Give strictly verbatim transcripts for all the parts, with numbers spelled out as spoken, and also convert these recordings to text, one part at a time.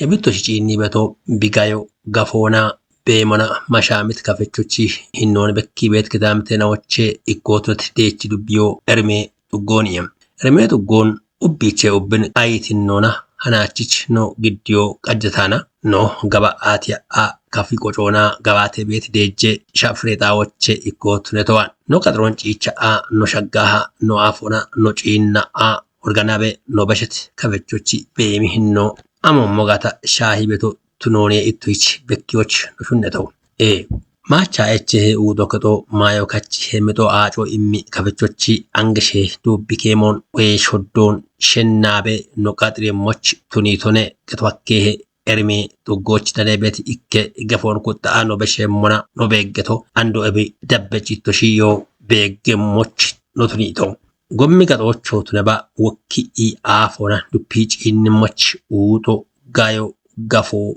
Ebitto shiciinni beto bigayo gafoona beemona mashaamit kafechochi hinnooni bekki beet kitaamte nawoche ikkootunet deechi dubbiyo erme xuggooniye. Erme xuggoon ubbiche ubbin ayitinnoona hanaachich no giddiyo qajjataana no gaba aati a kafi qocoona gabaate beet deejje shafire xaawoche ikkootunetowa no qaxaroon ciicha a no shaggaaha no aafona no ciinna a organabe no beshet kafechochi beemi hinno amommo gata shaahi beto tunooniye ittohich bekkiyoch no shunneto. E maacha echehe uudo kexo maayo kachi he mixo aaco immi kafechochi angeshe duubbi keemoon oye shoddoon shennaabe no qaxire moch tunitone qexo hakkeehe ermi xuggooch danebet ikke gefoon kuxxa'ano besheemmona no beeggeto ando ebi dabbe citto shiyo beeggemmoch no tunito. Gommi gaxoocho tuneba wokki i aafona duppi ciinnimmoch uuxo gayo gafo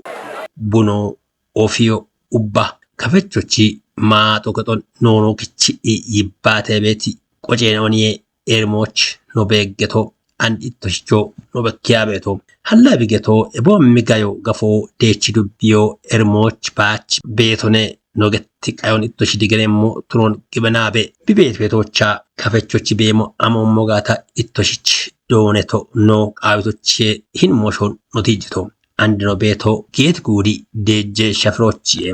buno ofiyo ubba kafechochi maaxo kexo noono kichi i yibbaate beeti qoceenooniye ermooch no beeggeto and ittoshicho no bekkiya beeto. Halla bigeto ebo migayo gafo deechi dubbiyo ermooch baach beetone no getti qayon ittoshi digenemmo tunon gibenaabe bibeet beetocha kafechochi beemo amommo gaata ittoshich dooneto no qaawitochiye hin moshon no tiijjeto. Andino beeto geet guudi deejje shafiroochiye.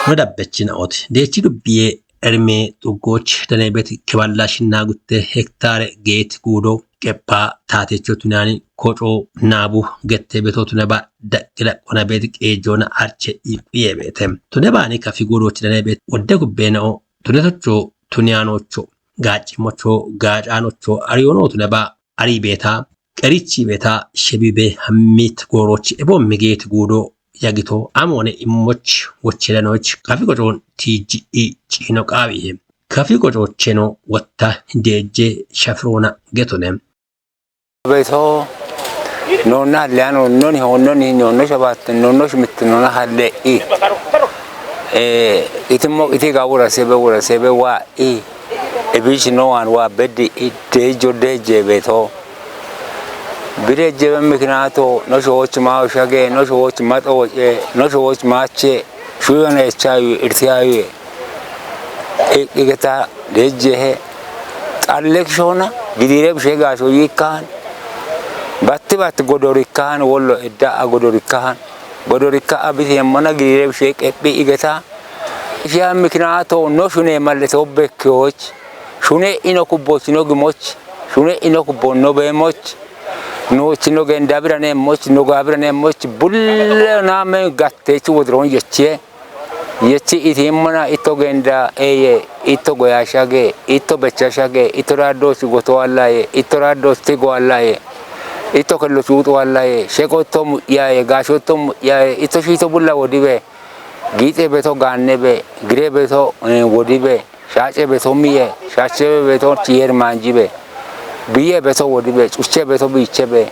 No dabbechina oti deechi dubbiye erme xuggooch danebet keballa shinna gutte hektaare geet guudo qepha taatecho tunani koco naabu gette beto tuneba daqqi daqqona beeti qeejjoona arche iqquye beete. Tunebaani kafi guudochi danebet wodde gubbenao tunetocho tuniyaanocho gaacimmocho gaacaanocho ariyoono tuneba ari beeta qerichi beeta shebibe hammit goorochi ebo migeet guudo yagito amoone immoch wochedanoch kafi qocoon tiiji i ciino qaawihe. Kafi qocoocheno wotta deejje shafiroona getone. Beto nonna leano noni ho noni nonno shabat nonno shmit nonna halle i. Eh, itimmo iti ga wura sebe wura sebe wa i. Ebichi no wan wa beddi i dejo deje beto. Bire jebe mikinato no showoch ma oshage no showoch ma xowoche no showoch mache. Shuyone chayu irtiyayu. Igeta dejehe xallek shona gidire bishe gasho yikkan. Batti batti godorikkan wollo edda a godorikkan. Godorikka abiti yemmona gidire bishe qephi igeta. Ishiya mikinato no shune malle tobbekkiyoch. Shune ino kubboch no gimoch. Shune ino kubbo no beemoch. Nooch no genda biraneemmoch no gaabiraneemmoch bulle naame gatteechi wodiroon yechiye. Yechi itiimmona itto genda eeye itto goyaashage itto bechashage itto raaddoosi gotowallaye itto raaddoosi tigowallaye itto kello cuuxuwallaye sheqo itto mu'yaye gaasho itto mu'yaye itto shiito bulla wodibe giixe beto gaannebe gire beto eh, wodibe shaace beto miye shaachebe beto ciyer maanjibe biye beto wodibe cuche beto biichebe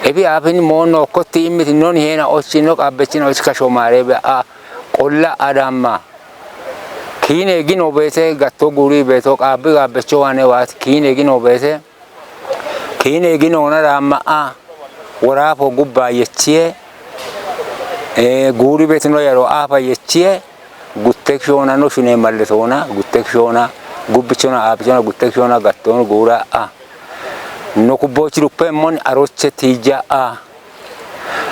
ebi aafin moonno okkotti immiti non heena ochi no qaabbechina ochi kasho maarebe a qolla adamma. Kiine gino beete gatto guuri beeto qaabbi gaabbecho waane waati kiine gino beete kiine gino na raamma a woraafo gubba yechiye. Eh, guuri beetino yaro aafa yechiye. Guttek shoona no shune malle toona guttek shoona gubbichona aabichona guttek shoona gattoon guura a. No kubboochi ruppe mon aroche tiija a.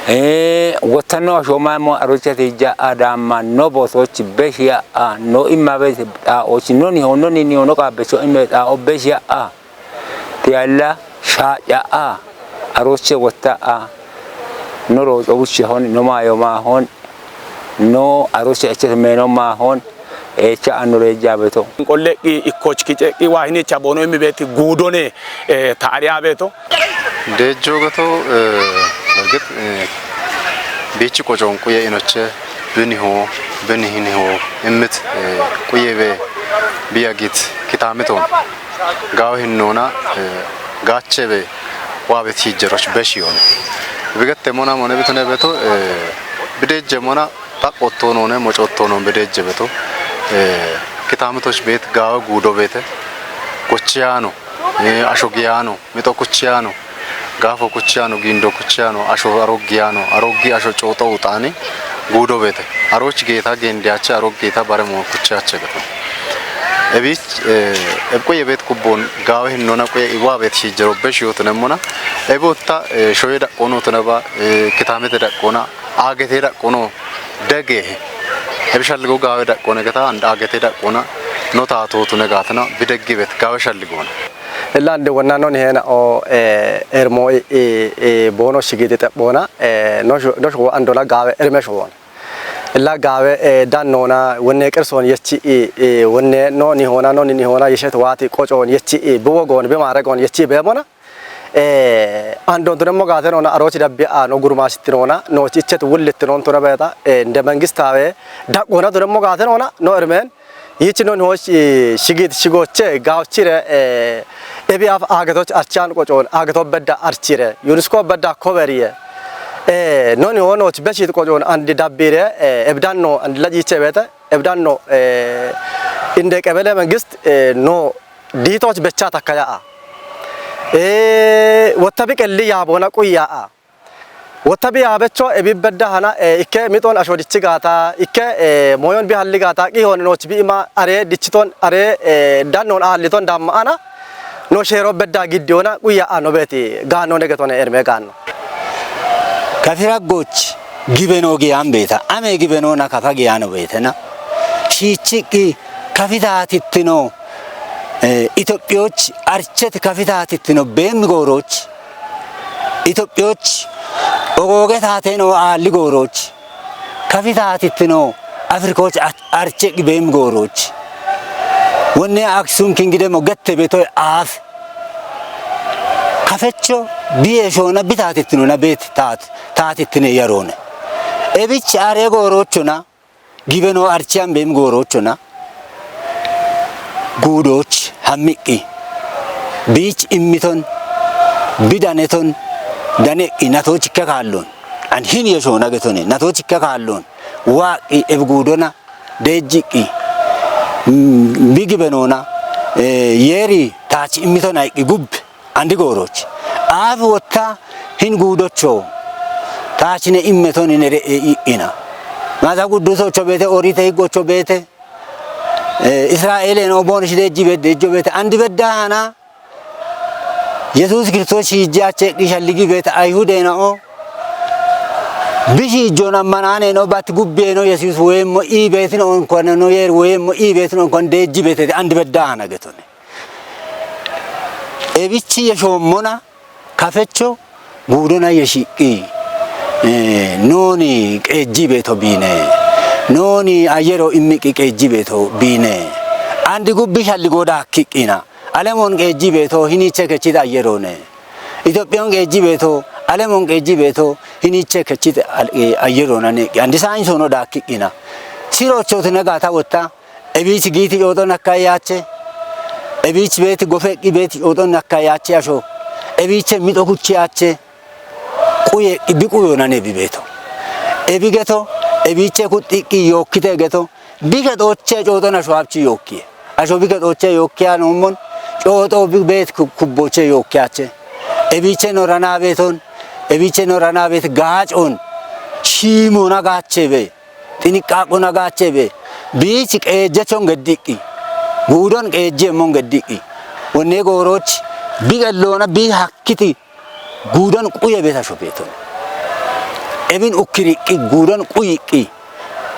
Ee, wottanno ashooma mo arocha tija a daamma no bosoch beshi a no imma be ta och no ni hono ni ni hono ka becho imme ta o beshi a. Ti alla sha ya a aroche wotta a no ro obuche hon no ma yo ma hon no aroche eche meno ma hon. Echa anore jabeto. Qolleqqi ikkoch kiceqqi waa hinicha boono immi beeti guudone, eh, taariya beeto. Deejjoogato, eh, bergit, eh, biichi qocoon quye inoche biniho, binihiniho, immit, eh, quye be biyagit kitaamitoon. Gaawe hinnoona, eh, gaache be waabe tiijjeroch beshiyoon. Bigette mona mone bitine beto, eh, bidejje mona taqqotto none, mocotto non bidejje beto, eh, kitamitoch bet gawe gudo bete, kochiyano, eh, asho giyano, mixo kuchiyano, gafo kuchiyano, gindo kuchiyano, asho aroggiyano, aroggi asho coxo uxani gudo bete. Aroch geta gendiyache, aroggeta bare mo kuchiyache beto. Ebich, eh, ebko yebet kubbon gawe hinnona kwe iwa bet shijero besh yotunemmona. Ebotta, eh, shoye daqqono tuneba, eh, kitamete daqqona, agete daqqono dege. Ebi shalligo gawe daqqone geta and agete daqqona no tato tune gatna bideggi bet gawe shalligona. Illa ande wonna non hena o, eh, ermo, eh, eh, bono shigiti tebbona, eh, no shu-, no shu andona gawe erme shuwona. Illa gawe, eh, dannona, wonne qirson yechi, eh, eh, wonne no ni hona, no ni hona, yeshet wati qochon yechi, eh, biwogon, bimaregon yechi bemona. Eh, andon tunemmo gaten ona arochi dabbi a no gurmasitinona, no chichet wullitinona tuna beta, eh, nde mengistawe, daqona tunemmo gaten ona, no ermen, yichi non hoch, eh, shigit shigoche, gaochire, eh, ebi af agetoch archan qochon, ageto bedda archire, UNESCO bedda koberiye. Eh, noni honoch beshit qojon andi dabbire, eh, ebdanno andi lajiche bete, ebdanno, eh, inde qebele mengist, eh, no ditoch becha takaya a. Eh, wotta bi qelli yabona quya a. Wotta bi yabecho ebi bedda hana, eh, ikke miton ashodichi gata, ikke, eh, moyon bi halli gata, qihon noch bi ima are dichiton are, eh, dannon halliton damma ana. No shero bedda giddiona quya ano beti gaano negetone erme gaano. Kafira goch gibeno giyan beta, ame gibeno na kafa giyano betena. Chichiki kafita tittino, eh, Itophiyoch archet kafita tittino bem goroch. Itophiyoch ogoge tateno alli goroch. Kafita tittino Afrikoch at-, arche gibem goroch. Wonne Aksum kingidemo gette betoy af. Kafecho biye shona bita tittino na bet tat, ta tittine yarone. Ebich are gorochona, gibeno archiyan bem gorochona. Gudoch hammiqi. Bich immiton, bidaneton, daneqi natoch ikke kallon. An hin yeshona getone, natoch ikke kallon. Waqi eb gudona, dejjiqi. Mm, bigi benona, eh, yeri tach immiton ayqi gub, andi goroch. Af wotta hin gudocho, tach ne immeton inere e iqina. Maza gudduso chobete, orite higgo chobete, eh, Israelen obon shide jibe dejjo bete, andi bedda hana, Yesus Kristos shijjache qishalligi bete, Ayhude na o, bishi jona manane no, bat gubbe no, Yesus wemo i betin on kon no, yer wemo i betin on kon dejji bete, andi bedda hana getone. Ebichi yeshommona, kafecho, gudona yeshiqqi, eh, noni qeejji beeto biine, noni ayyero immiqqi qeejji beeto biine, andi gubbi shalli goda akkiqqina, alemon qeejji beeto hiniche kechit ayyerone, Itophiyon qeejji beeto, alemon qeejji beeto hiniche kechit al-, eh, ayyerona neqqi, andi sainsono da akkiqqina, sirochoti negata wotta, Ebich giiti coxon akka yaache. Ebich beeti gofeqqi beeti coxon akka yaache asho. Ebiche mixo kuchi yaache. Quye bi quyo nane bi beeto. Ebi geto, ebiche kuxiqqi yookkite geto. Bi gexoche coxon asho abchi yookkiye. Asho bi gexoche yookkiya noomon. Coxo bi beet ku-, kubboche yookkiyache. Ebiche no rana beeton. Ebiche no rana beet gaacon. Shiimona gaache be. Xiniqqaaqo nagaache be, biich qeejjechon geddiqqi, guudon qeejjeemmon geddiqqi, wonne gooroch bi qelloona bi hakkiti guudon quye beta shofeeton. Ebin ukkiriqqi, guudon quyiqqi,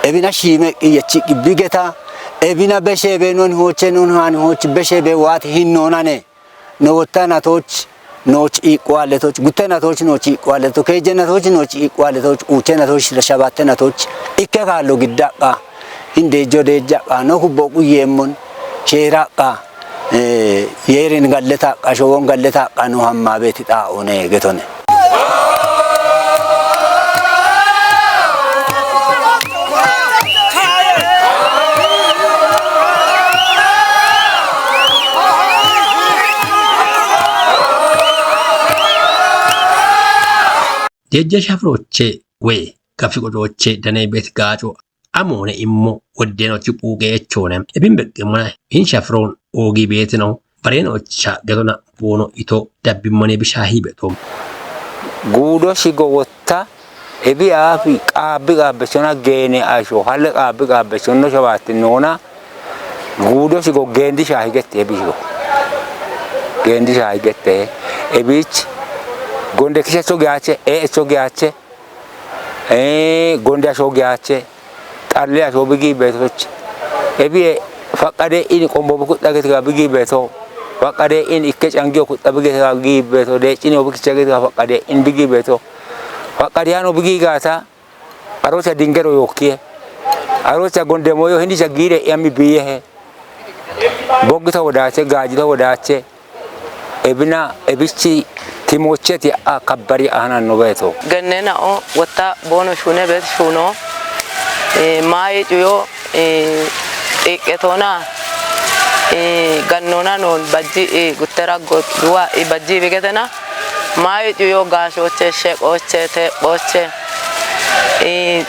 ebina shiimeqqi yechiqqi bi geta, ebina beshe be non hooche non han hooch beshe be waati hinnoonane. No wotta natoch, noch iiqquwaaletoch, gutte natoch, noch iiqquwaaletoch, keejje natoch, noch iiqquwaaletoch, uuche natoch, shabatte natoch, ikke kaallo giddaqqa, hindeejjo deejjaqqa, no kubbo quyyeemmon, sheeraqqa, eh, yeerin galletaqqa, showon galletaqqa, no hammaabeeti xaa'one getone. Deejje shafirooche woy gafi qodooche dane beet gaaco amoone immo woddeenochi phuuqeechoone. Ebin beqqe mona hin shafiroon oogi beetino. Bareen ocha getona boono ito dabbimmone bishaahi beto. Guudo shigo wotta ebi aafi qaabbi qaabbechona geene asho halle qaabbi qaabbechonno shabaatti noona guudo shigo geendi shaahi gette ebi shigo. Geendi shaahi gette ebich gonde kishacho giyaache eecho giyaache gonde asho giyaache xalle asho bigi beetoch ebi faqqade in qombo bukudhagetiga bigi beeto faqqade in ikke cangiyo kuxxa bigetiga bigi beeto deeccini obikichagetiga faqqade in bigi beeto faqqadiyano bigi gaata arocha dingero yookkiye arocha gondemoyo hindicha giire yammi biyehe boggito wodaache gaajito wodaache ebina ebichi timocheti a kabbari aananno beeto. Gennena'o wotta boono shuune beet shuuno maayi cuyo xiiqqetoona gannoona noon bajji guttera duwa bajji bigetena maayi cuyo gaashooche sheqooche teephooche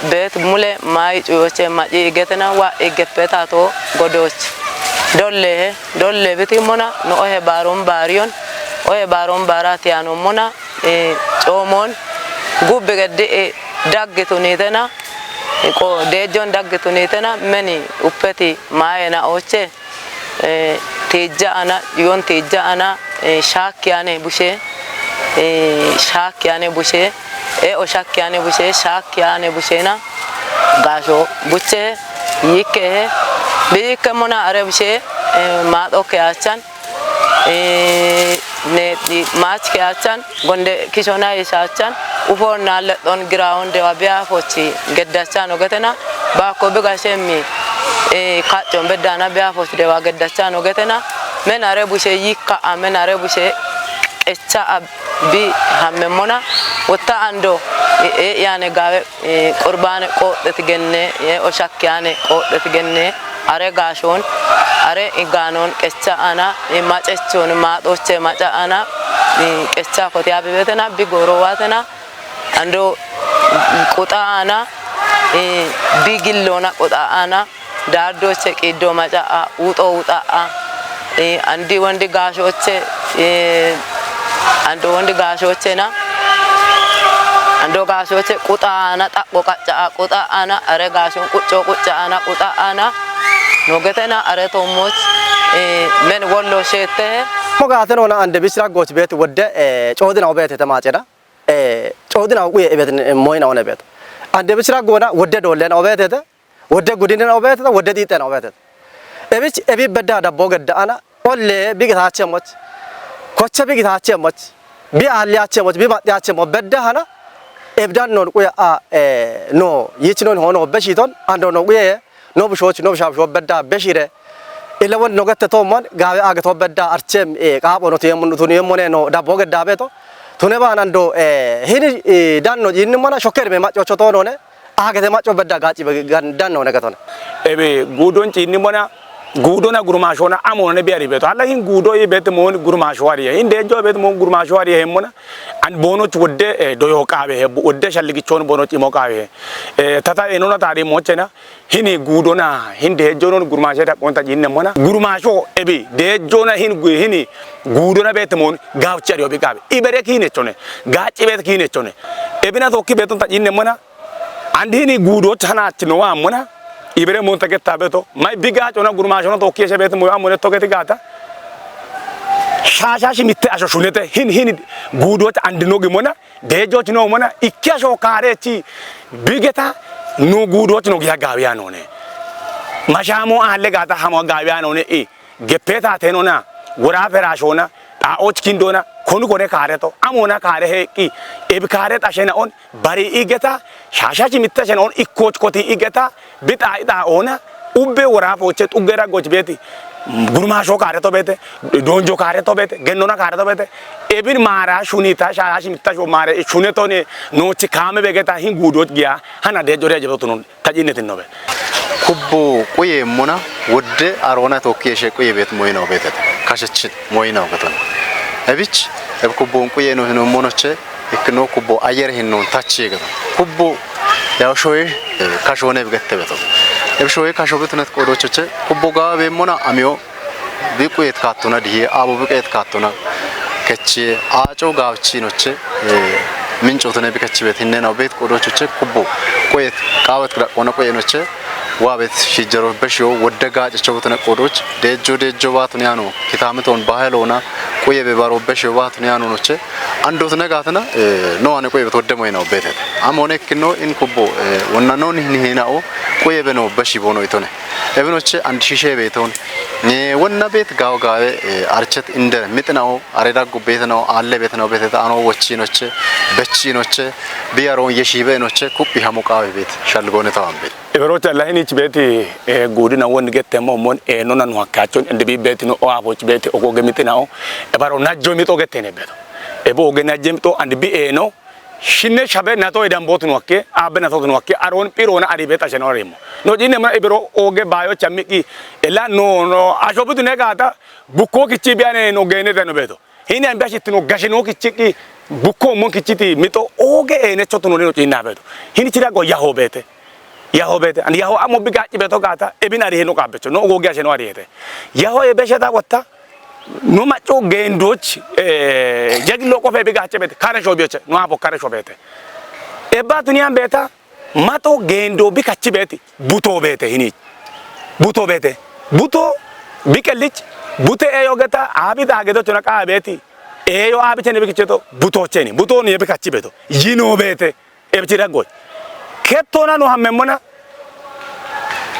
beet mule maayi cuyoche maci igetena wa igeppetato godooch dollehe dolle bitimmona no ohe baaron baariyon ohe baaron baara tiyanommona coomoon gubbi geddi daggitunitena deejjon daggitunitena meni uppeti maayena ooche tiijja ana cuyon tiijja ana shaakki ane bushe shaakki ane bushe e'o shakki ane bushe shaakki ane bushena gaasho buche yikke he biyikke mona are bushe maaxo keyaachan ne maach keyaachan gonde kishona yeshaachan ufoonna lexxon giraawon dewa biya fochi geddachan ogetena baakko biga shemmi kaccon beddana biya fochi dewa geddachan ogetena men are bushe yikka a men are bushe qecha a bi hammemmona wotta ando e'yane gaawe qurbaane qoodheti genne oshakkiyaane qoodheti genne are gaashoon are igaanon qecha ana macechon maaxoche maca ana qecha kotiya bibetena bi goorowatena ando quxa ana bi gillona quxa ana daaddoche qiiddo maca'a wuxo wuxa'a andi wondi gaashooche ando wondi gaashoochena ando gaashooche quxaana xapho qacca'a quxa'ana are gaashoon quccoo qucca'ana quxa'ana nogetena are toommoch men wollo sheettehe. Mo gaate noona ande bisira gooch beet wodde coodina obeetete maaceda coodina uquye ebet moyina one beet ande bisira goona wodde doollena obeetete wodde gudinina obeetete wodde xiixxena obeetete ebich ebi bedda dabbo gedda ana olle bi gitaache moch koche bi gitaache moch bi aalliyache moch bi maxxiyache moch bedda hana ebdan non quya a no yich non hono beshiton ando no quye no bushoch no bishabsho bedda beshire ila won no gette to mon gawe age to bedda archem e qabo no tuyem tuni yemone no dabbo gedda beto tune ban ando hini danno jinni mona shokker me macco to none agete macco bedda gaci be danno ne gatona. Ebe gudon cinni mona gudona gurmashona amona ne biari beto alla hin gudo yi bet mon gurmasho ari hin dejo bet mon gurmasho ari hin mona an bonoch wodde doyo qabe he wodde shalligichon bonoch imo qabe he tata enona tari mochena hini gudona hin dejo non gurmashe ta konta jinne mona gurmasho ebe dejona hin hini gudona bet mon gawchi ari obi qabe ibere kine chone gaci bet kine chone ebina tokki beton ta jinne mona Andi hini guudoch hanaach no wa ammona ibere mon ta getta beto mai biga cona gurmashono tokki eshe bet mo ammone toketi gata shasha shimitte asho shunete hin hin guudoch andi no gimona dejoch no mona ikke asho karechi bigeta nu guudoch no giya gawiya none mashamo alle gata hamo gawiya none i Geppeta tenona, wora ferashona, xa'och kindona, konu kone kareto, amona kare heqqi, ebi kare xashena on, bari igeta, shashachi mittashena on, ikkoch koti igeta, bita ita ona, ubbe wora foche, tuggera goch beti, gurmasho kareto bete, donjo kareto bete, gennona kareto bete, ebin mara shunita, shashachi mittasho mare, shunetone, nochi kame begeta, hin gudoch giya, hana dejo dejo tonon. Tacinnetin nobe. Kubbu quyeemmona wodde Aroona tookki yeshe quye beet moyinaw beetete. Kashechin moyinaw getona. Ebich eb kubbun quye no hino monoche Ikkino kubbo ayyere hinnoon tachi geto. Kubbo yaw shoye, eh, kashoone bigette beto. Eb shoye kasho bitunet qoodochoche kubbo gaawe beemmona amiyo bi quyet kaattona dihiye, abo bi quyet kaattona kechiye, aaco gaawchinoche, eh, mincotone bi kechibet hinne naw bet qoodochoche kubbo quyet qaawet gidaqoona quyenoche, waabet shijjero beshiyo wodde gaacecho butune qoodoch, deejjo deejjo baatun yaano, kitamiton bahelona, quye be baro beshiyo baatun yaano noche, andotune gaatina, eh, no ane quye bet wodde moyna betet. Amone ikkino in kubbo, eh, wonna non hin hinao, quye be no beshi bono itone. Ebinoche and shishe beton. Eh, wonna bet gaaw gaawe, eh, archet indere, mitinao, are daggu betinao, alle betinao betet ano wochinoche, bechinoche, biyaron yeshibe noche, kuppi hamo qaawe bet, shalgone tawam bet. Eberocha lahinich beti, eh, gudina won gette mo mon, eh, nona no hakkacho, and bi beti no o aboch beti o goge mitinao, ebaro najjo mito gette ne beto. Ebo oge najje mito, and bi, eh, no, shinne shabe nato edan botu no akke, abe nato no akke, aron piro na ari beta sheno remo. No jine ma ebero oge bayo chamiki, ela no, no, asho butu ne gata, bukko kichi biane no gene teno beto. Hini an biya shitino gashino kichiki, bukko mon kichiti, mito oge ene chotuno no chinna beto. Hini chira go yaho bete. Yaho bete. And yaho amo bigachi beto gata, ebin ari heno kabecho. No oge asheno ari ete. Yaho e beshe ta watta. No macho gendoch, eh, jagilo ko fe bigache bete. Kare shobioche. No abo kare shobete. Eba duniyan beta. Mato gendo bi kachi beti, buto bete hini. Buto bete. Buto bi kelich, bute eyo geta, abi da geto chona ka beti. Eyo abi chene bi kicheto, buto cheni. Buto ni bi kachi beto. Yino bete. E bichira goy. Keto na no hamme mona.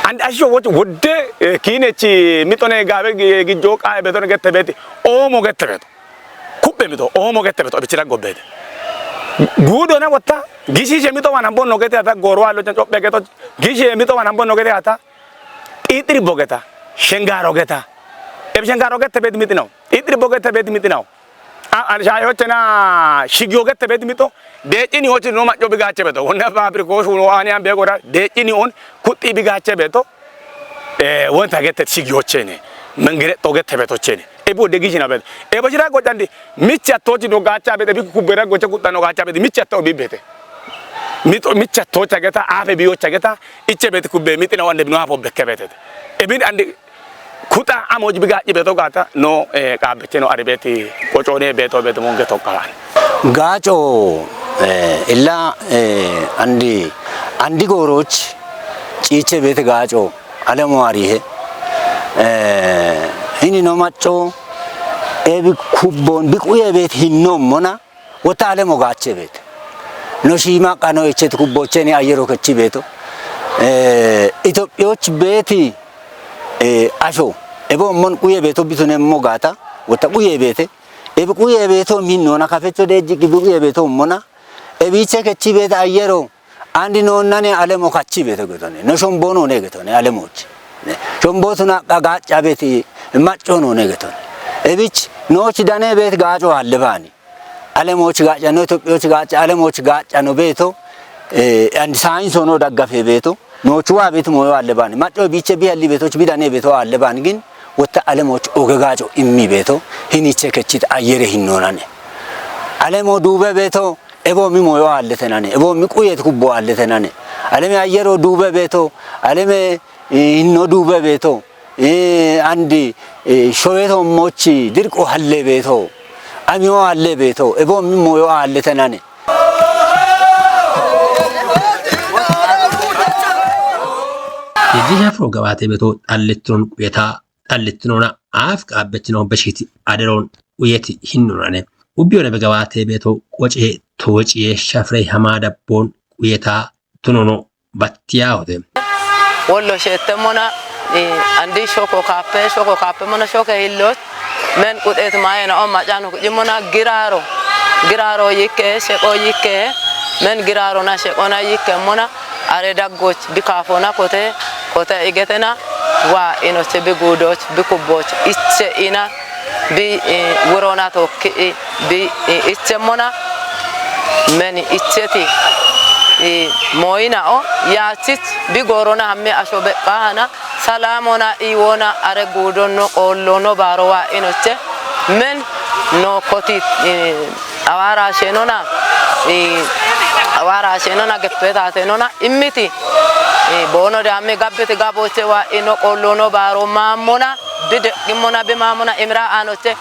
And asho wot wodde, eh, kine chi mitone gabe gi-, gi joka e beto gete beti. O mo gete beto. Kubbe mito, omo gette beto, bichira gobete. Gudo na watta, gishi she mito wana bonno gete ata, goro alo chan chobbe geto, gishi she mito wana bonno gete ata, itri bogeta, shengaro geta. Eb shengaro gete bet mitino, itri bogeta bet mitino. A, an shayo chena, shigyo gete bet mito, de chini ochi no macho bigache beto. Wonna fabri ko shuno ani an begora, de chini on, kutti bigache beto. Eh, wonta gete shigyo chene. Mengere to gete beto chene. Ebo de gishina bet. Ebo shira go chandi. Micha tochi no gacha bet. Ebi kubera gocha kuta no gacha bet. Micha to bi bete. Mito micha to chageta afe biyo chageta. Iche bet kubbe mitina wande bino apo beke bete. Ebin andi kuta amo jibiga jibeto gata no, eh, ka bete no aribeti. Kochone beto beto monge to kalan. Gacho, eh, illa, eh, andi, andi goroch, chiche bete gacho. Alemo arihe. Eh, hini no macho, ebi kubon, bi kuye bet hinno mona, wota alemo gache bet. No shima kano echet kubocheni ayero kechi beto. Eh, Itopioch beti, eh, asho. Ebo mon kuye beto bitune mo gata, wota kuye bete. Ebi kuye beto min nona kafecho de jigi bi kuye beto mona. Ebi che kechi beta ayero. Andi no nane alemo kachi beto getone. No shombo no ne getone, alemoch. Ne. Shombo tuna ka gacha beti macho no ne getone. Ebich no chi dane bet gacho halle bani. Alemoch gacha no, Itopioch gacha, alemoch gacha no beto. Eh, and science no daggafe beto. No chuwa bet moyo halle bani. Macho biche bi halli beto, chi bi dane beto halle bani gin. Wota alemoch oge gacho immi beto. Hini che kechit ayere hinno nane. Alemo dube beto. Ebo mi moyo halle tenane, ebo mi kuyet kubbo halle tenane. Aleme ayero dube beto, aleme, eh, hinno dube beto. Eh, andi, eh, showeto mochi dirqo halle beto. Amiyo halle beto, ebo mi moyo halle tenane. Yeji shafro gabate beto, alletron kuyeta, alletronona, af qabbechino beshiti, aderon, kuyeti hinnonane. Ubbiyone begawate beto, qoce, toociye, shafre, hamada, bon, kuyeta, tunono, battiyahote. Wollo shettemmona, eh, andi shoko kappe, shoko kappe mona shoke hilloch, men qudet mayena on macanu kujimona giraro, giraro yikke, sheko yikke, men giraro na sheko na yikke mona, are daggoch, bi kafona kote, kote igetena, wa inoche bi gudoch, bi kubboch, iche ina, bi, eh, wurona tokki, bi, eh, ichemmona, meni icheti, eh, moyina o, yachich, bi gorona hamme asho beqahana, salamona, iwona, are gudonno, qollono, baro wa inoche, men no koti, eh, awara shenona, Ee, awaara ashenona geppetatenona immiti. Ee, boono damme gabbete gabooche waa'ino qollono baaro maammona, bideqqimmona bimaammona imira aanoche.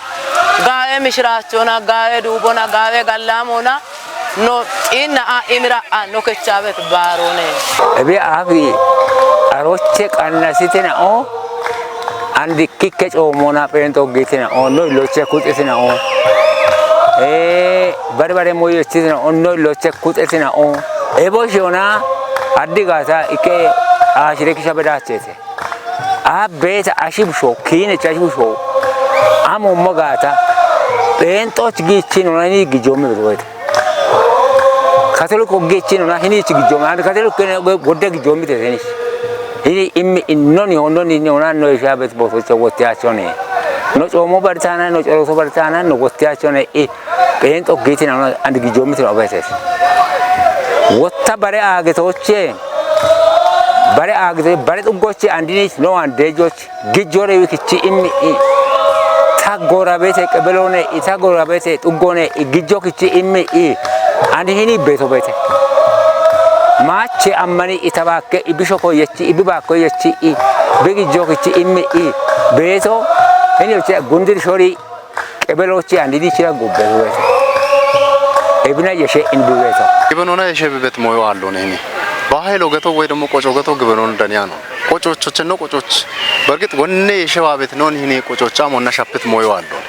Gaawe mishiraachona, gaawe duubona, gaawe gallaamona, no ciinna a imira a no kechaawe baarone. Ebe afi aroche qannasitinao, andi kikke coomona pheento gitinao, no illoche kuxitinao. Ee, barbare moyochitinao, no illoche kuxitinao. Ebo shiona addi gaata ikke ashire kisha bedachete. Abbeeta ashibsho, kiine chashibsho. Amo magata. Phenxoch giichinona hini gijoomi bedoete. Katoliko giichinona hini chi gijoomi. And Katoliko kene godde gijoomi te hini. Hini immi innoni honnoni ni ona no ishabet bosocha wotiachone. No chomo bartana, no choroso bartana, no wotiachone. I phenxo giitinona and gijoomi te obetes. Wotta bare agetoche. Bare agitoche, bare xuggoche, andini no andejoche. Gijjore wi kichi immi i. Ta gorabete qebelone i, ta gorabete xuggone i, gijjo kichi immi i. Ani hini beto bete. Mache ammani itabakke ibisho koyechi, ibiba koyechi i. Begijjo kichi immi i. Beto. Hini oche gundir shori. Qebelochi andini chira gubbe huwete. Ebina yeshe in bibeto. Gibenona yeshe bibet moyo aallone hini. Bahe logeto ወይ ደግሞ ቆጮ ገቶ gibenona daniyano. Qocochocheno qococh. በርግጥ ወኔ የሸዋ ቤት ነው። Hini qococh amonna shappit moyo aallone.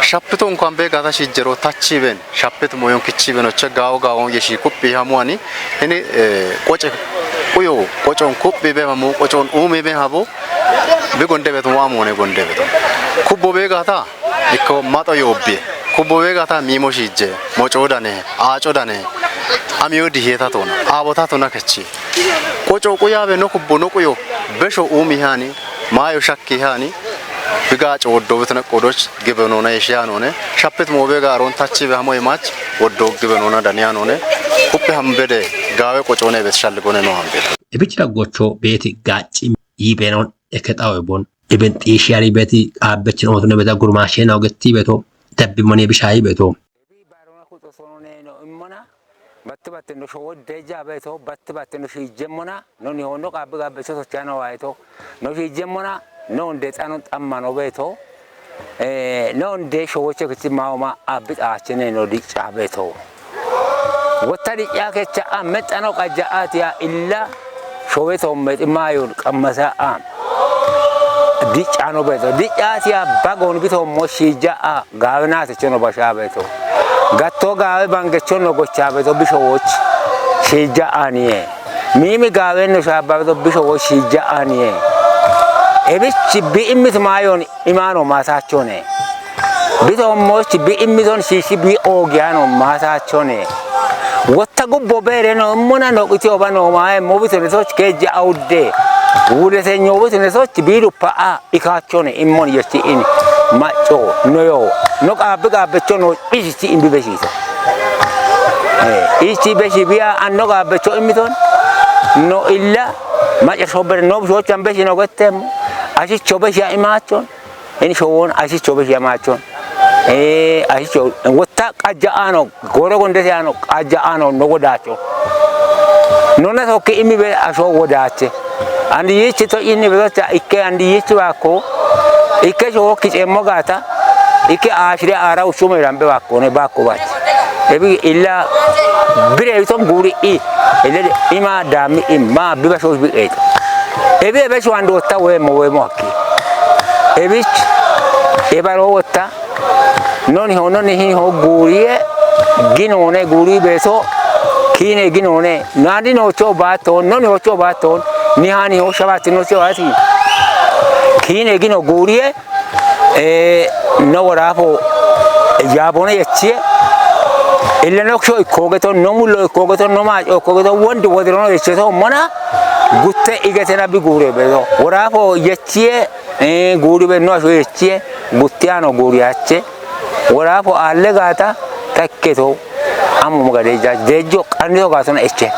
Shappito እንኳን beegata shijjero tachi ben. Shappit moyon kichi benoche gaawo gaawon yeshi kuphi hamuani. Hini, eh, qoce quyo qocon kuphi be hamu qocon umi be habo. Bi gonde betu amone gonde betu. Kubbo beegata ikko maxo yoobbiye. Kubbo beegata miimo shiijje, moco dane, aaco dane, amiyo dihetatona, aabotatona kechi. Qoco quyabe no kubbo no quyo, besho umi hani, maayo shakki hani, biga cooddo betuna qodoch gibenona yeshiyanone, shappit mobe gaaron tachi be hamo imach, woddo gibenona daniyanone, kuppe hambede, gaawe qocone bet shalligone no hambede. Ebichi daggocho beeti gaacci yiibenon eke xawe bon. Iben xiishiyari beeti qaabbechin ootune beta gurmaashena ogetti beto. Dabbi mone bishaayi beto. Ebi baarona kuxo sonone no immona. Batti batte no showo deja beto. Batti batte no shiijjemmona. No ni honno qaabbi gaabbecho sochano waayito. No shiijjemmona. No nde xano xammano beto. Eh, no nde showoche kichi maoma abbi xaachene no dicca beto. Wotta di'ya kecha a mexxano qajja'aatiya illa showe toommexi maayon qammasa a di'yaano beeto. Di'yaatiya bagoon bitoommo shiijja a gaawe naatichono bashaa beeto. Gatto gaawe bangechono gochaa beeto bishowoch shiijja aaniye. Miimi gaawenno shaabba beeto bishowoch shiijja aaniye. Ebichi bi'immit maayon imaano maataachone. Bitoommoch bi immiton shiishi bi oogiyaano maataachone. Wotta gubbo beere no immona no qitiyoba no maaye mo bitone soch keejja awudde. Wudetenyo bitone soch bi duppa a ikaachone immon yechi in macco no yo. No qaabbi qaabbecho no ishichi in bi beshiise. Eh, ichi beshi biya anno qaabbecho immiton no illa macca shobbere no bishocho an beshi no gettem. Ashicho beshi a imaachon. Ini showon ashicho be shiyamachon. Eh, ashicho wotta qajja ano, goro gonde ano, qajja ano no wodacho. Nona tokki imi be asho wodache. Andi yichi to ini be ta ikke andi yichi wako. Ikke showo kichemmo gata. Ikke ashire ara uchume rambe wako ne bako bachi. Ebi illa bire biton guri i. Ele ima dami ima biba shosh bi et. Ebi ebe shwando ta we mo we mo. Ebich, ebaro wotta, noni ho, noni hi ho guuriye, ginone guuri beeso, kiine ginone, nandi no cho baton, noni ho cho baton, ni hani ho shabati no cho ati. Kiine gino guuriye, e, no worafo, yabone yechiye, ille no cho ikogeto, no mulo ikogeto, no ma ikogeto, wondi wodiro no yecheto, mona, gutte igetena bi guure beeso. Worafo yechiye, Ee, guuri benno asho yechiye, guttiyano guuriyache, woraafo aalle gaata, takketo, amu magade ja-, deejjo qannito gaatona eche.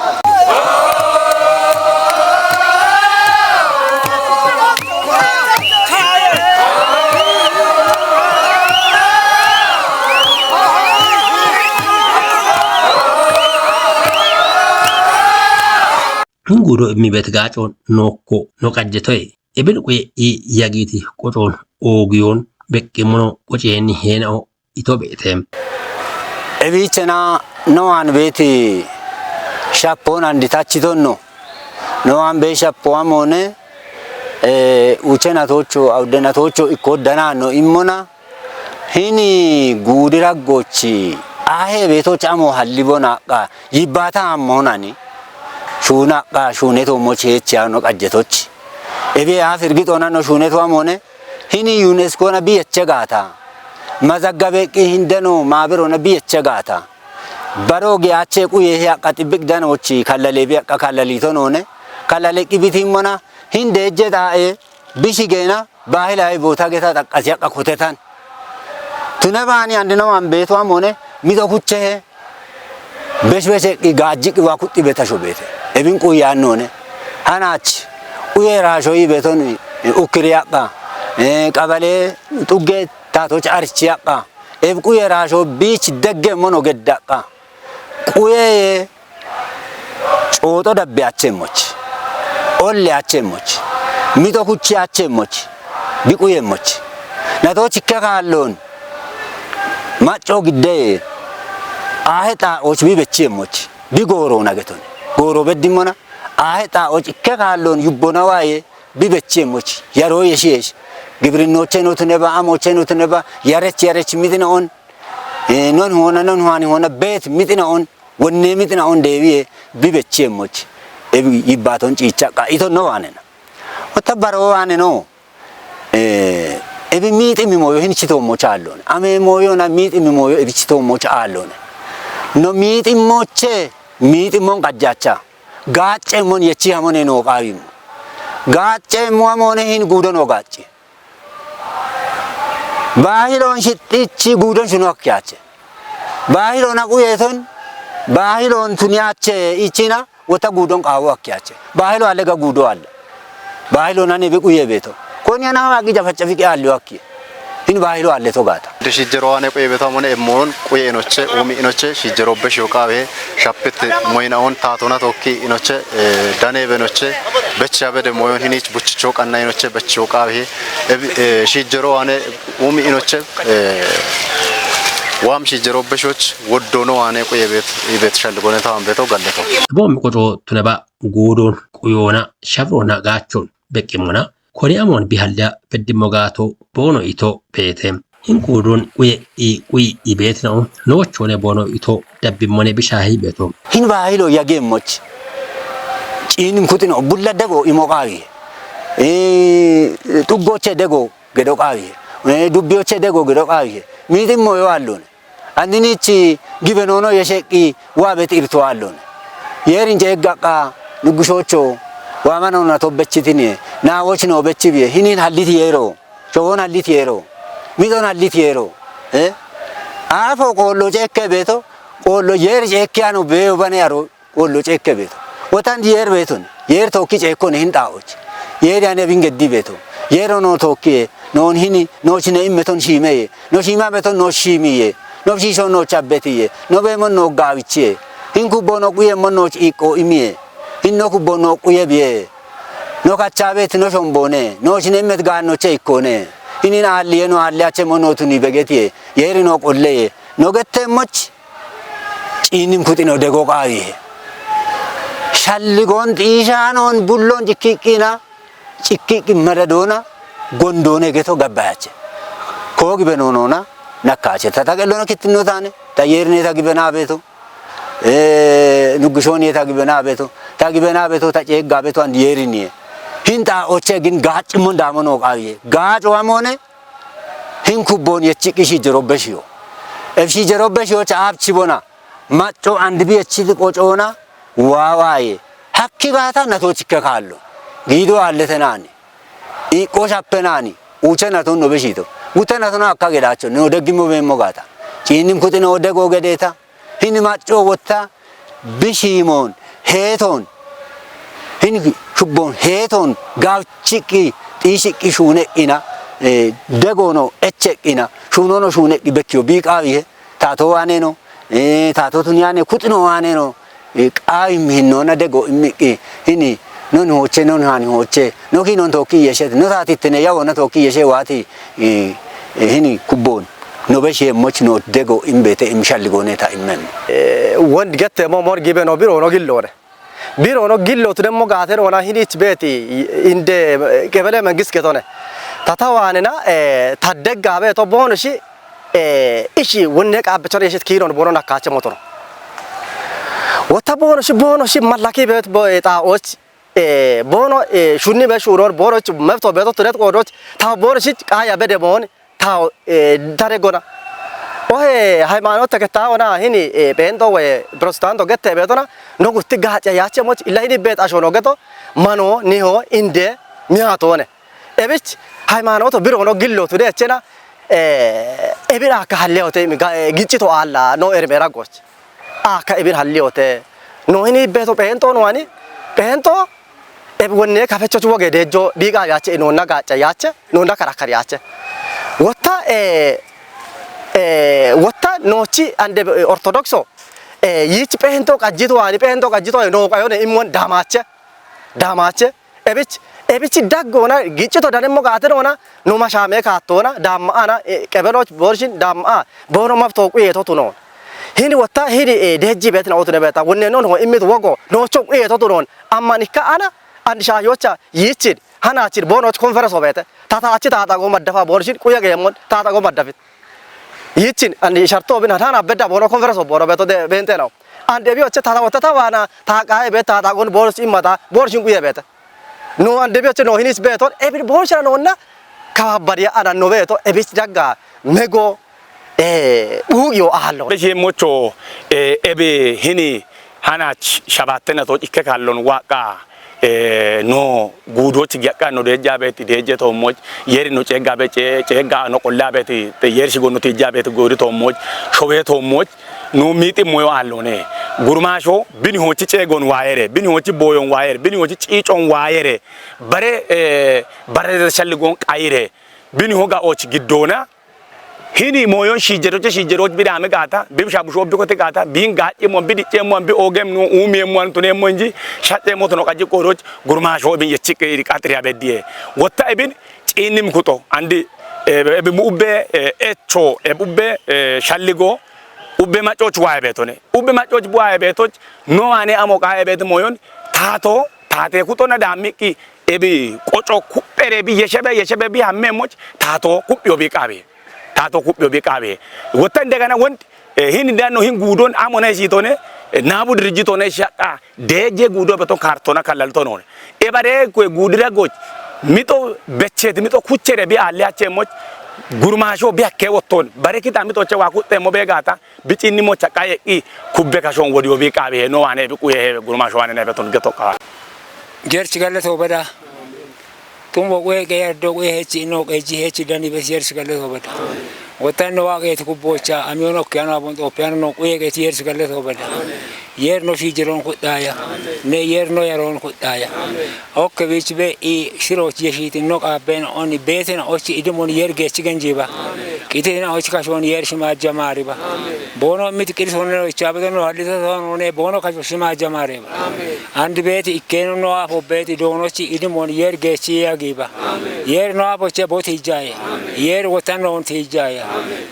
Hin guudo immi bet gaaco nookko no qajjetoye. Ebin quye i yagiti qocoon oogiyoon beqqimmono qoceenni heenao ito beete. Ebiichena no waan beeti shappoon andi tachitonno. No waan bee shappo amoone, eh, uchena tocho, awdena tocho ikko danano immona. Hini guudi raggochi ahe beetochi amo halli bonaqqa yibbata ammonani. Shuunaqqa shuuneto mochi hechi ano qajjetochi. Ebe a firgi xonanno shuuneto amone. Hini UNESCO na biyeche gaata. Mazaggabeqqi hindeno maaberona biyeche gaata. Baro ge ache quye he aqqa xibbiq danochi kallale bi aqqa kallali tonone. Kallale qibitimmona hinde ejje taa'e bishi geena baahilawi boota geta xaqqasi aqqa kotetan. Tune baani andino ambeeto amone mido kuchehe besh besh eqqi gaajjiqi waa kuxxi betasho beete. Ebin quyaannone. Hanaach quye raasho yi beeton ukkiri aqqa. Eh, qabale xugge taatoch archi aqqa. Eb quye raasho biich degge mono geddaqqa. Quye cooxo dabbe achemmoch. Olle achemmoch. Mixo kuchi achemmoch. Bi quyemmoch. Natoch ikke kaallon. Macco gidde. Ahe xaa'och bi bechemmoch. Bi gooro nageton. Gooro beddimmona. Ahe xaa'och ikke kaallon yubbona waaye. Bi bechemmoch. Yaro yeshiyesh. Gibrinnoche no tuneba, amoche no tuneba. Yarech yarech midina on. Eh, non hona, non hani hona, bet midina on. Wonne mixina on deewiye bi bechemmoch. Ebi yibbaton ciichaqqa ito no waanena. Wota baro waaneno. Eh, ebi miiximi moyo hin chitoommo chaallone. Ame moyona miiximi moyo ebi chitoommo chaallone. No miiximmoche, miiximmon qajjacha. Gaaccemmon yechi hamone no qaawimmo. Gaaccemmo hamone hin guudo no gaacce. Baahilon shixxichi guudon shunu akkiyache. Baahilon aquyeton, baahilon tuniyache ichina, wota guudon qaawo akkiyache. Baahilo alega guudo alla. Baahilon ane bi quye beeto. Koni ana hawa gija facca fiqi alliyo akkiye. Hin baahilo alle to gaata. Shijjero ane quye beeto amone emmoon quye inoche, umi inoche, shijjero beshiyo qaawe, shappit moyina on taatona tokki inoche, eh, dane benoche, bechi abede moyon hinich buchicho qanna inoche, bechiyo qaawe, ebi, eh, shijjero ane umi inoche, eh, waam shijjero beshoch woddono ane quye beet, ibet shalgone tawan beeto galleto. Bo mi qoco tuneba guudon, quyoona, shabrona gaachon, beqqimona, kori amon bihalliya feddimmo gaato boono ito beete. Hin guudon quye i quyi i beetino, noochone boono ito dabbimmone bishaahi beeto. Hin baahilo yagemmoch. Ciinim kuxino bulla dego imo qaawiye. Eh, xuggoche dego gedo qaawiye. Eh, dubbiyoche dego gedo qaawiye. Miiximmo yo allone. Andinichi gibe noono yesheqqi waa beti irto allone. Yeerin ceeggaqqa nuggushocho waa manona tobbechitine. Naawoch no bechibiye. Hinin halliti yeero. Showon hallit yeero. Midon hallit yeero. Eh? Aafo qoollo ceekke beeto, qoollo yeer ceekke ano beeyo bane aro qoollo ceekke beeto. Wotan yeer beeton, yeer tookki ceekkon hin xaa'och. Yeer ane bin geddi beeto. Yeero no tookkiye, non hini, no chine immeton shiimeye. No shiima beton no shiimiye. No shiisho no chabbetiye. No beemon no gaawichiye. Hin kubbo no quye mon no ciiqqo imiye. Hin no kubbo no quye biye. No kachaabet no shomboone, no shinemmet gaannoche ikkone. Hinin aalliye no aalliyache mo no tuni begetiye, yeeri no qolleye, no gettemmoch ciinim kuxino dego qaawiye. Shalligon xiishaanon bullon cikkiqqina, cikkiqqi madadona, gondone geto gabbayache. Koo gibe noonona, nakkache. Ta taqellona kittinno taane, ta yeerineta gibe naabeto. Eh, nuggushooniye ta gibena beto, ta gibena beto, ta ceegga beto and yeeriniye. Hin xaa'oche gin gaaccimmo daamo noo qaawiye. Gaaco amone hin kubbon yechiqqi shijjerobbe shiyo. Ef shijjerobbe shiyo cha abchi bona. Macco and bi yechiti qocoona waawaye. Hakki gaata nato chikke kaallo. Giido aallete naani. Iiqqo shappe naani. Uuche naton no beshito. Gute naton akka gedacho. No deggimmo beemmo gaata. Ciinnim kuxi no dego gedeeta. Hini macco wotta bishiimoon heetoon, hini shubbon heetoon gaawchiqqi xiishiqqi shuuneqqina, eh, degoono echeqqina, shuunono shuuneqqi bekkiyo biiqaawihe, taatoo waaneno, eh, taatoo tuniyaane kuxino waaneno, Qaayim hinnoona dego immiqqi hini non hooche, non haani hooche, no ki non tookki yeshet, no taatittine yawona tookki yeshe waati, eh, eh, hini kubbon no be sheemmoch no dego imbete im shalligoone ta immem. Eh, won gette mo mor gibe no biro no gillore. Biro no gillo tunemmo gaate no na hinich beeti inde, eh, qebele mengis getone. Tatawaanena, eh, taddegga beeto boono shi, eh, ishi wonne qaabbe chore yeshit kiiron boono nakkaache motono. Wota boono shi, boono shi mallaki beet bo, eh, xaa'ooch, eh, boono, eh, shunni be shuuroon boono shi mefto beeto tunet qoodoch ta boono shi qaaya bede moon ta, eh, dare gona. Ohe haymaanoot tekettaawona hini, eh, pheento woy pirotestanto gette beetona no gutti gaace yaache moch illa hini beet asho no geto mano niho inde miyaatoone. Ebich haymaanooto biro no gillo tude echena, eh, ebin akka halleyote mi ga-, eh, giccito aalla no ermera goch. Akka ebin halleyote no hini beeto pheento no ani pheento ebi wonne kafechoch woge deejjo biiqa yaache inonna gaacca yaache nonna karakkar yaache. Wotta, eh, eh, wotta noochi ande, eh, ortodokso, eh, yiich pheento qajjito ani pheento qajjito no qayone immon daamaache. Daamaache. Ebich, ebich daggoona giccito danemmo gaate noona no mashaame kaattoona daamma ana, eh, qebeloch boorshin daamma boono mafto quyeeto tunoon. Hini wotta hini, eh, deejji beetina ootune beeta. Wonne non ho immit wogo noocho quyeeto tunoon. Ammanikka ana and shaayocha yiichin hanaachin boonoch konferenso beete. Tataachi taatago maddafa boorshin quye geemmon taatago maddafit. Yiichin and sharto bin hana bedda boono konferenso boono beeto de beente no. And ebi oche tata wotta tawaana ta qae be taatagon booros immata boorshin quye beete. No and ebi oche no hinis beeton ebi boorshira noonna kababbadiya ana no beeto ebich dagga mego, eh, dhuugiyo aallo. Be sheemmocho, eh, ebe hini hana ch-, shabaatena to ikke kallon waaqa, eh, no guudoch giyaqqa no deejja beeti deejje toommoch, yeri no ceegga be ce-, ceegga no qolla beeti te yer shigo no tijja beeti goodi toommoch, showe toommoch, no miixi moyo aallone. Gurmaasho bini hoochi ceegon waayere, bini hoochi booyon waayere, bini hoochi ciicon waayere. Bare, eh, bare shalligon qayire. Bini hoga och giddoona. Hini moyon shiijjedoche shiijjedoch bidaame gaata, bibsha busho bikote gaata, bin gaacci mon, bidicce mon, bi oogem nu, uumie mon, tune mon ji, shacce mo tono qaji qodoch, gurmaasho bin yechi qiri qaxiri abediye. Wotta ebin, ciinnim kuxo, andi, eh, ebi mu ubbe, eh, echo, ebi ubbe, eh, shalligo, ubbe macoch waaye beetone. Ubbe macoch bu waaye beetoch, no ane amo qaye beet moyon, taato, taate kuxona daammiqqi, ebi qoco kuphere bi yeshebe, yeshebe bi hamme moch, taato kuphiyo bi qaabe. Taato kuphiyo bi qaabe. Wotta indegana wond, eh, hin indano hin guudon amo ne siitone, eh, naabu dirijjitone shaqqa, deejje guudo beton kaartona kallalto noone. E bare kwe guudira goch, mixo bechet, mixo kuchere bi aalle ache moch, gurmaasho bi akke wotton. Bare kita mixo che waa kuxxemmo be gaata, bicinni mocha qaye i kubbe kashon wodiyo bi qaabe no wane bi quye he gurmaasho wane ne beton geto qa. Jerchi galle to bada. Tumbo quye qe yardo quye hechi ino qe ji hechi dani bes yersi galle to bada. Wotan no waqe ti kubbocha amiyono kiano abon to piano no quye qe ti yersi galle to bada. Yer no shi jeron kudaya. Ne yer no yaron kudaya. Okke bich be i shiro chi yeshi tin no qaben oni beten ochi idimon yer gechi genjiba. Kitin ochi kashon yer shima jamariba. Bono mit kil sonne no ichabe no halita sonne bono kasho shima jamariba. Andi beeti ikkeno no afo beeti doonochi idimon yer geechi yagiba. Yer no afo che boti jaye. Yer wotan no ti jaye.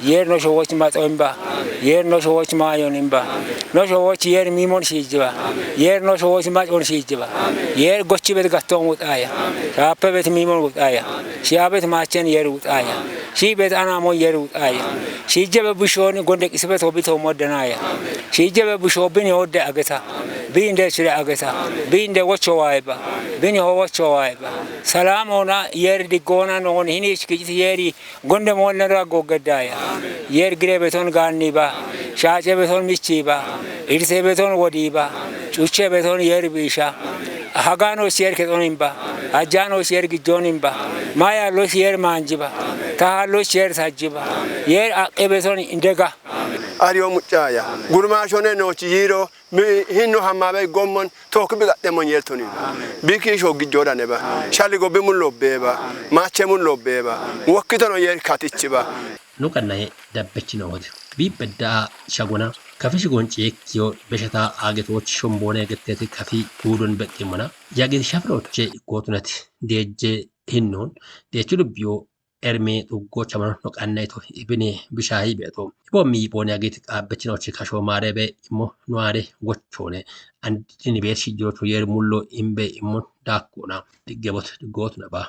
Yer no showoch mato imba. Yer no showoch mayon imba. No showoch yer mimon shijiba. Yer no showoch maton shijiba. Yer gochi bet gatton wutaya. Shape bet mimon wutaya. Shiabet machen yer wutaya. Shibet anamon yer wutaya. Shijebe bushoni gonde kisibet hobito modenaya. Shijebe busho bini odde ageta. Binde chire ageta. Binde wocho waiba. Bini ho wocho waiba. Salam ona yer digona non hini chikiti yeri gonde molna ra gogedaya. Yer gire beton ganni ba. Shache beton michi ba. Irse beton wodi ba. Chuche beton yer bisha. Hagano yer keton imba. Ajano yer gijon imba. Maya lo yer manji ba. Taha lo yer saji ba. Yer aqe beton indega. Ariyo mucaya. Gurma shone no chi yiro. Mi hinno hammabe gommon took bi gaxxemon yertoni. Bi ki shogi jodane ba. Shalli go bi mun lobbe ba. Mache mun lobbe ba. Wokkitono yer katichi ba. No kannaye dabbechino hote. Bi bedda shagona. Kafi shigoon ceekkiyo beshata aagetoochi shomboonee getteeti kafi guudon beqqimana. Yaageti shafiroche gootunati deejje hinnoon deechu dubbiyo erme xuggo chamano no qannaito ibine bishaahi beeto. Ibo miipoon yaageti qaabbechinochi kashoo maareebe immo nuwaare gochoone. Andini beer shijjirocho yeer mullo imbe immo daakkuna. Diggebot gootuna ba.